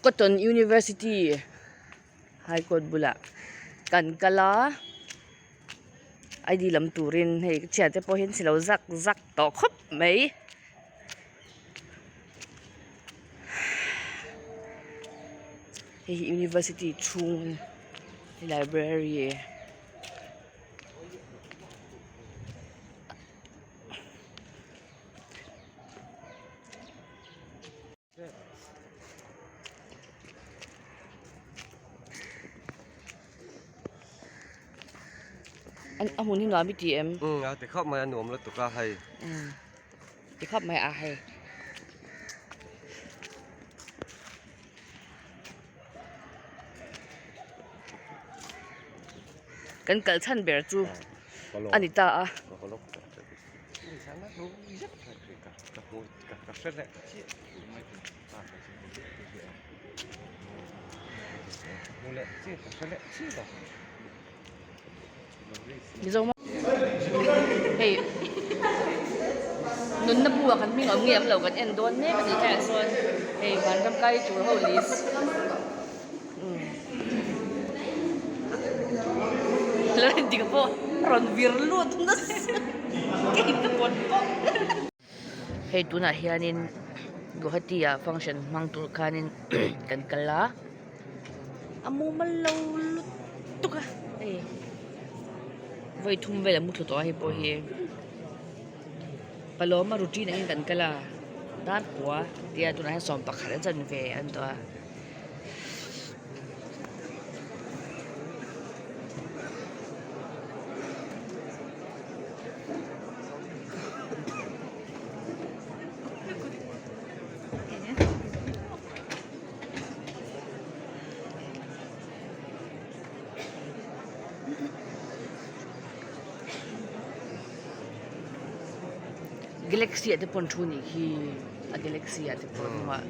Cotton University High Court bulah kan kal a ID lam turin hei ka thiante pawh hi an chhe lo zak zak tawh khawp mai. Hei hi University chhung library. A hmun hi nuam i ti em? Umm a ti khawp mai a nuam lutuk a hei. Umm ti khawp mai a hei. Kan kal chhan ber chu a ni ta a. Hei nunna bu ah kan hming awm nge awm lo kan en dawn mek a ni tlaiah sawn hei vanram kai tur ho list lo endik pawh a rawn vir lut nasa kei ka pawt pawp. Hei tunah hianin Guwahati ah function hmang tur khanin kan kal a a mumal lo lutuk a hei vawi thum vel a mu thlu tawh a hei pawh hi palawma routine angin kan kal a dar kua tia tunah hian sawmpakhat a chanve an tawh a. Galaxy ah te pawh an thu anih khi a galaxy ah te pawh a hnungah.